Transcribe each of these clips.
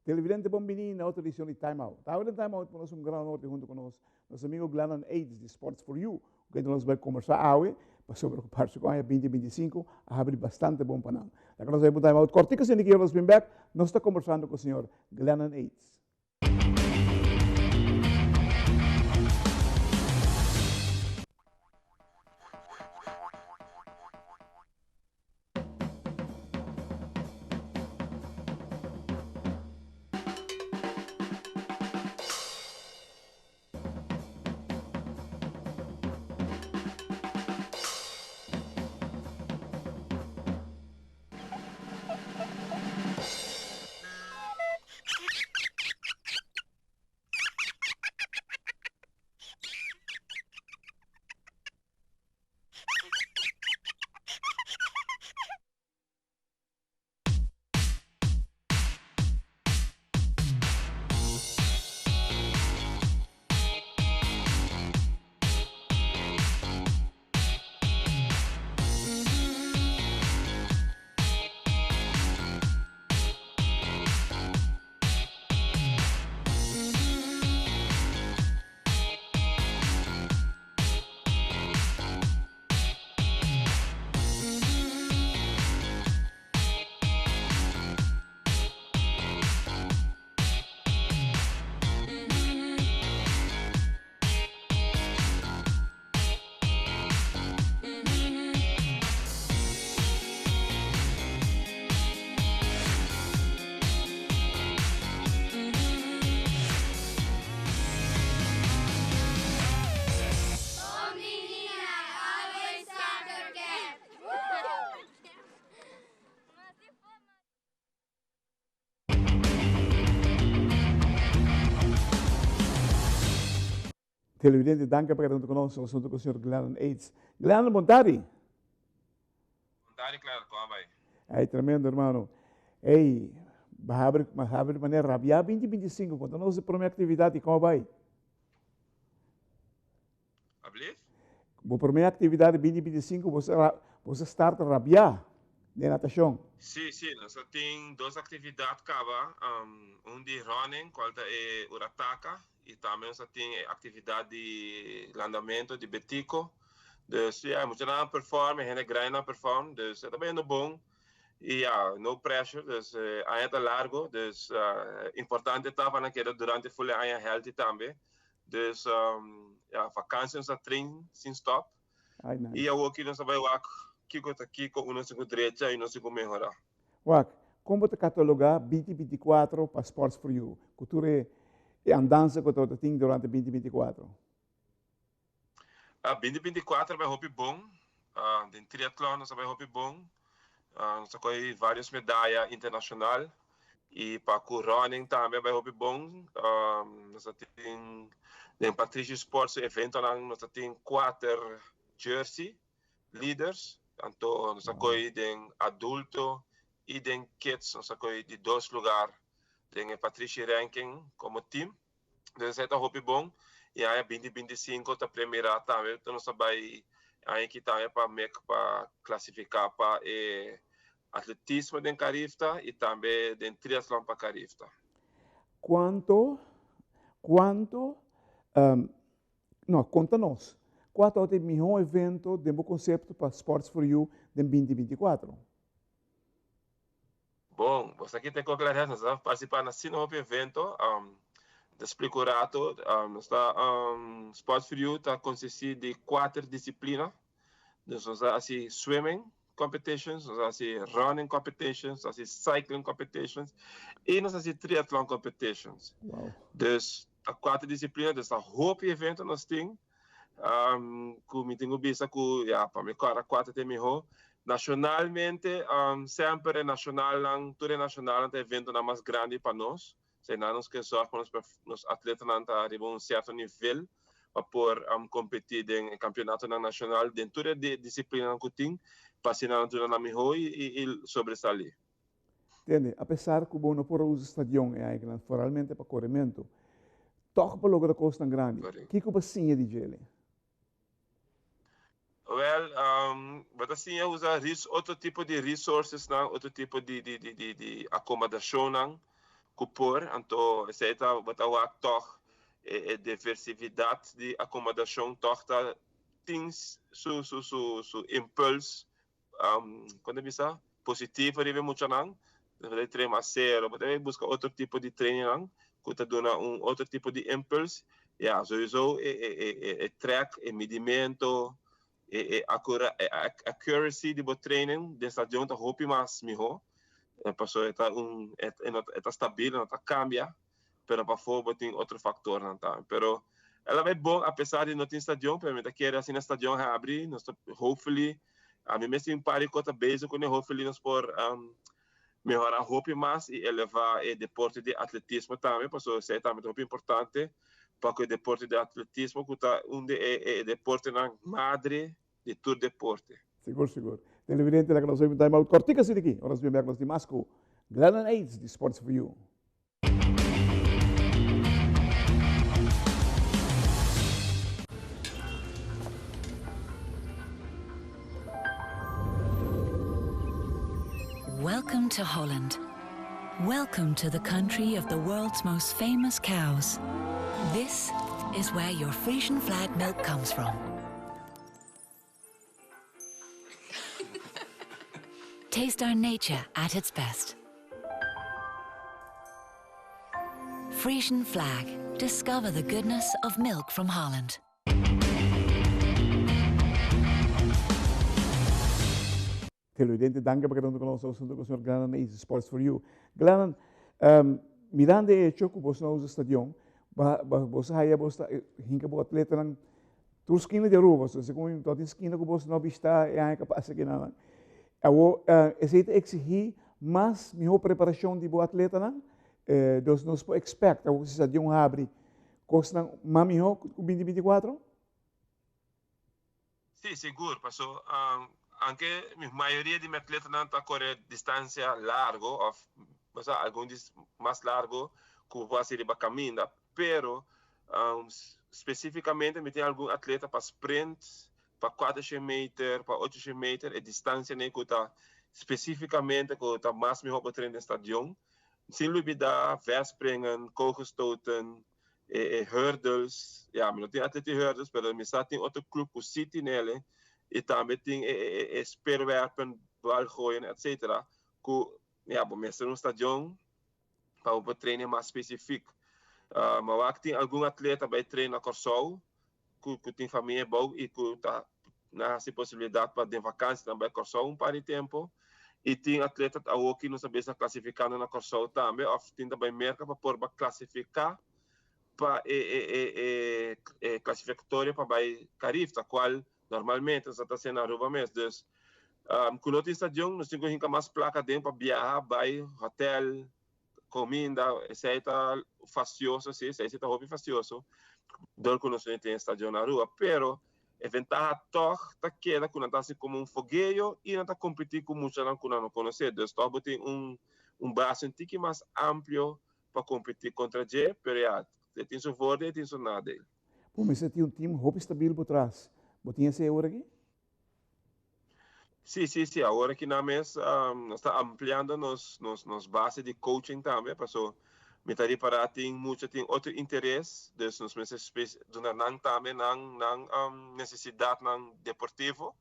Televidente bon bini na otro edicion di Time Out. Awe den Time Out nos un gran honor di hunto cu nos, nos amigo Glennon Aids di Sports for You, cu kende nos bai conversa awe pasobra cu parce cu aña 2025 a habri bastante bon pa nan. Laga nos bai pa un Time Out cortico asina ki nos bin bek, nos ta conversando cu señor Glennon Aids. Televidente, danki pa keda huntu ku nos. Nos huntu ku señor Glennon Aids. Glennon, bon tardi. Bon tardi, Clara. Kon a bai? Ey, tremendo, hermano. Ey, ba habri, ba habri manera rabia 2025. Konta nos e prome aktividat i kon a bai? Ablief? Bo prome aktividat di 2025, bo sa, bo sa start rabia den natashon. Sí, sí, nos a tin dos aktividat kaba, un di running, kual ta e Urataka, Y tambe nos a tin e actividad di landamento di Betico. Dus ja, e muchanan a perform, e hende grandinan a perform. Dus e ta bayendo bon. Y ja, no pressure. Dus e aña ta largo. Dus importante ta pa nan keda durante full e aña healthy tambe. Dus ja, vakantie nos a train sin stop. Ay, nice. Y awoki nos a bay wak kico ta kico, uno sin cu drecha y uno sin cu mehora. Wak, kon bo ta katalogá binti binti kuatro pa Sports for You, ku tur e e andansa ku tabata tin durante binti binti kuatro? Binti binti kuatro a bai hopi bon. Den triatlon nos a bai hopi bon. Nos a kohe varios medaya internashonal. I pa ku running tambe a bai hopi bon. Nos a tin den Patrishi Sports su eventonan nos a tin kuater jersey. Leaders, anto nos a koy den adulto y den kids nos a koy di dos lugar den e Patrishi Ranking como team. Entonces esey ta hopi bon y aña binti binti sinku ta premira tambe nos a bay aña aki tambe pa mek pa clasifica pa e atletismo den Carifta y tambe den triathlon pa Carifta. Cuanto, cuanto No, konta nos, kua tabata e mihó evento den bo konsepto pa Sports for You den binti binti kuatro? Bon, bo sa ki ta kla nos a partisipá na asina hopi evento. Ta splika un rato, nos ta Sports for You ta konsistí di kuater disiplina. Dus nos ta hasi swimming competitions, nos ta hasi running competitions, nos ta hasi cycling competitions y nos ta hasi triathlon competitions. Wow. Dus ta kuater disiplina, dus ta hopi evento nos tin. Ku mi tin ku bisa ku ya pa mi kòrda kuater ta e mihó. Nashonalmente semper e nashonalnan, tur e nashonalnan ta eventonan mas grandi pa nos. Esei nos ke sòrg pa nos atletanan ta riba un sierto nivel pa por kompetí den e kampionatonan nashonal den tur e disiplinanan ku tin pa asina nan duna nan mihó i sobresalí. Tende, apesar ku bo no por a usa stadion e añanan foralmente pa korementu, tòg bo logra kosnan grandi. Kiko bo a siña di djele? Wel, bo ta siña usa otro tipo di resourcesnan, otro tipo di di di di di akomodashonnan. ku por, anto esei ta bo ta wak tòg e diversividat di akomodashon tòg ta tin su su su su impuls, kon ta bisa, positivo riba e muchanan. Bo ta train mas sero, bo ta buska otro tipo di trainingnan ku ta duna un otro tipo di impuls. Ya, souiso e e e trèk, e midimento, E accuracy di bo training den stadion ta hopi mas miho, pasobra e ta un e ta stabil, e no ta cambia, pero pafó bo tin otro factornan tambe. Pero el a bay bon apesar di no tin stadion, pero mi ta kere asina stadion habri, nos ta hopefully, ami mes tin un par di cos ta bezig cune, hopefully nos por mehora hopi mas y eleva e deporte di atletismo tambe, pasobra esey tambe ta hopi importante pa cu e deporte di atletismo cu ta un di e deportenan madre di tur deporte. Sigur, sigur. Televidente, laga nos obi un time out cortico asina aki, ora nos bin bek nos tin mas cu Glennon Aids di Sports for You. Welcome to Holland. Welcome to the country of the world's most famous cows. This is where your Frisian flag milk comes from. Taste our nature at its best. Frisian flag. Discover the goodness of milk from Holland. Televidente, danki pa keda huntu ku nos huntu ku señor Glennon Easy Sports for You. Glennon, um, mirando e hecho ku bos no usa stadion, ba, ba, bos haya bos ta hinka bo atletanan tur skina di Aruba, so segun no tin skina ku bos no bista e aña ka pasa kinanan. Awo, uh, esei ta exigí mas mihó preparashon di bo atletanan, eh, dus nos por expect awo ku si stadion habri, kosnan mas mihó ku 2024? Sí, sigur, paso aunke mi mayoria di mi atletanan ta kore distansia largo of bo sa algun dis mas largo ku bo hasi riba kaminda, pero spesifikamente mi tin algun atleta pa sprint, pa kuatershen meter, pa ochoshen meter, e distansianan ku ta spesifikamente ku ta mas mihó pa train den stadion, sin lubida verspringen, kogelstoten, e hurdles, ya mi no tin atleti hurdles pero mi sa tin otro club cu si tin ele y tambe tin e e e speerwerpen, balgooien etcetera cu ya bo mester un stadion pa bo por trainen mas specifiek. Ma wak tin algun atleta bay train na Corsou cu cu tin famia ebou y cu ta nan haci posibilidad pa den vakantie nan bay Corsou un par di tempo y tin atleta awoki nos a bisa clasificando na Corsou tambe of tin ta bay Merca pa por ba clasifica pa e e e e e clasificatorio pa bay Carifta cual normalmente nos ta haci na Aruba mes dus cu no tin stadion nos tin cu hinca mas placa den pa biaha bay hotel Cominda, esey ta fastioso si, esey si ta hopi fastioso, dor cu nos no tin stadion na Aruba, pero e ventaha tog ta keda cu nan ta haci como un fogueo y nan ta competi cu muchanan cu nan no conoce, dus tog bo tin un un base un tiki mas amplio pa competi contra dje, pero ya, e tin su voordeel y tin su nadeel. Bo mester tin un team hopi stabil bo tras, bo tin esey awor aki? Sí, sí, sí. Awor aki nan mes nos ta ampliando nos, nos, nos base di coaching tambe, paso mi ta ripará tin mucha tin otro interes, dus nos mester spe- duna nan tambe nan, nan nesesidatnan deportivo.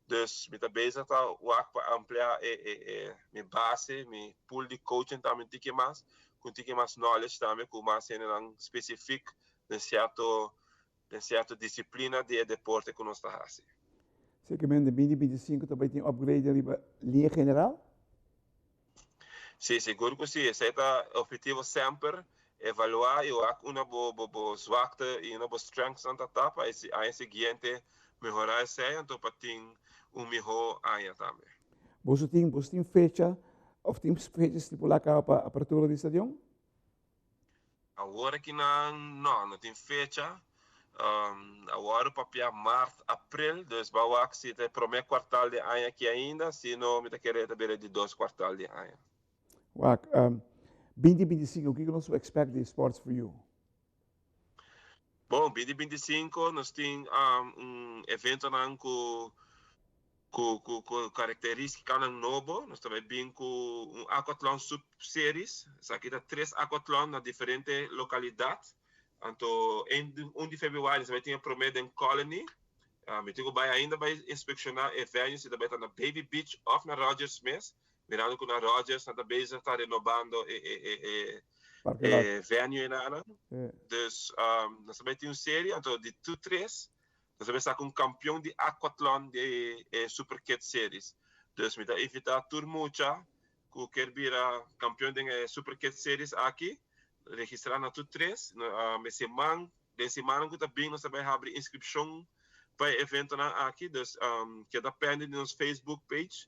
Dus mi ta bezig ta wak pa amplia e, e, e mi base, mi pool di coaching tambe un tiki mas, ku un tiki mas knowledge tambe, ku mas hendenan spesifik den sierto den sierto disiplina di e deporte ku nos ta hasi. Zekermente den binti binti sinku ta bai tin upgrade riba liña general? Sí, sigur ku sí. Esei ta e ophetivo semper, evaluá i wak unda bo bo zwakte i unda bo strengthsnan ta ta pa e aña siguiente mehorá esei anto pa tin un mihó aña tambe. Boso tin boso tin fecha òf tin fecha stipulá kaba pa apertura di stadion? Awor aki nan no, no tin fecha. Awor papia mart, april, dus bo a wak si ta e prome kwartal di aña aki ainda, si no mi ta kere ta bira e di dos kwartal di aña. Wak, binti binti sinku, kiko nos por expect di Sports for You? Bon, binti binti sinku nos tin un eventonan ku. Ku karakterístikanan nobo, nos ta bai bin ku un Aquathlon Sub Series. Esaki ta tres Aquathlon na diferente lokalidat. Anto 1 di febrüari nos ta bai tin e promé den Colony. Mi tin ku bai ainda bai inspekshoná e venue si ta bai ta na Baby Beach òf na Rogers mes. Mirando ku na Rogers nan ta bezig ta renobando e venue einan. Dus nos ta bai tin un serie anto di tur tres Nos a mester ku un kampion di aquathlon di e Super Kids Series. Dus mi ta invitá tur mucha ku kier bira kampion den e Super Kids Series aki, registrá na tur tres. E siman, den simannan ku ta bin nos ta bai habri inskripshon pa e eventonan aki. Dus keda pende di nos Facebook page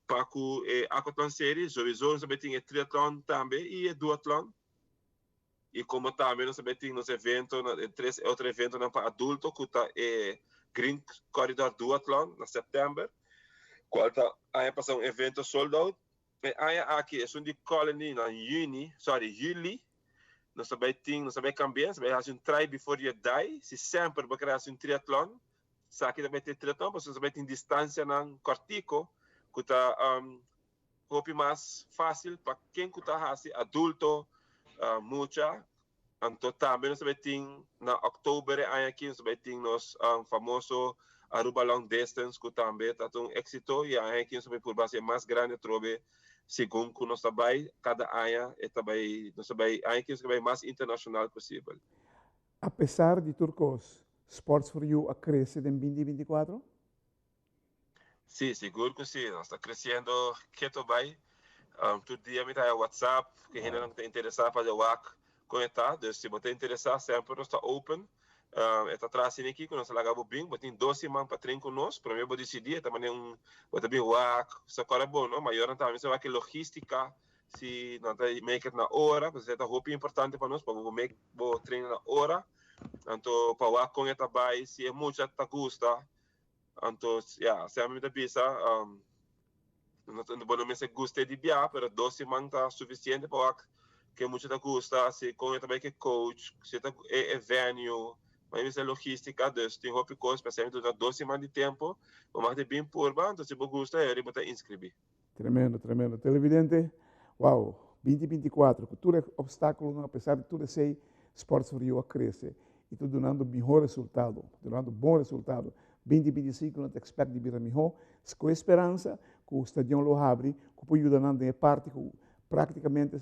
pa ku e aquathlon series. Souiso nos ta bai tin e triathlon tambe i e duathlon. Y como tambe nos tambe tin nos evento, e tres otro eventonan pa adulto cu ta e Green Corridor Duathlon na september, cual ta aña pasa un evento sold out. E aña aki esun di Colony na juni, sorry, juli, nos ta bay tin, nos ta bay cambia, nos ta bay haci un try before you die. Si semper bo kere haci un triathlon, esaki ta bay ta e triathlon, pasobra nos ta bay tin distancianan cortico cu ta Hopi mas fácil pa ken ku ta hasi adulto, mucha. Anto tambe nos ta bai tin na òktober e aña aki nos ta bai tin nos famoso Aruba Long Distance ku tambe ta un éksito i e aña aki nos ta bai purba hasi e mas grandi atrobe segun ku nos ta bai kada aña e ta bai nos ta bai aña aki nos ta bai mas internashonal posibel. Apesar di tur kos, Sports for You a krese den 2024? Sí, sigur ku sí. Nos ta kresiendo keto bai. Tur dia mi ta haya WhatsApp ku hendenan ku ta interesá pa wak kon e ta. Dus si bo ta interesá semper nos ta open. E ta tras asina aki ku nos ta laga bo bin. Bo tin dos siman pa train ku nos. Promé bo disidí e ta manera un bo ta bin wak. Sa kòrda bon no, mayornan tambe sa wak e logístika si nan ta make it na ora. Pasobra esei ta hopi importante pa nos pa bo make bo train na ora. Anto pa wak kon e ta bai si e mucha ta gusta. Anto, ya, semper mi ta bisa, bo no mester gusta e di bia, pero dos siman ta suficiente pa wak ke mucha ta gusta, si kon e ta bai ke coach, si ta e venue, mi bisa logistica, dus tin hopi kos, pero semper mi ta duna dos siman di tempo, bo mag di bin purba, anto si bo gusta e ora bo ta inscribi. Tremendo, tremendo. Televidente, wow, 2024, ku tur e obstákulonan, apesar di tur esei, Sports for You a krese i ta dunando mihó resultado, dunando bon resultado. 2025 nan ta expect di bira mihó, ku e speransa ku stadion lo habri, ku por yuda nan den e parti ku práktikamente,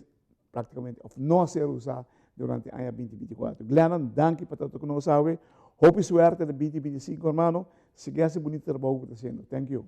práktikamente òf no a ser usá durante aña 2024. Glennon, danki pa ta ku nos awe. Hopi suerte den 2025, hermano. Sigui hasi bunita trabou ku bo ta hasiendo. Thank you.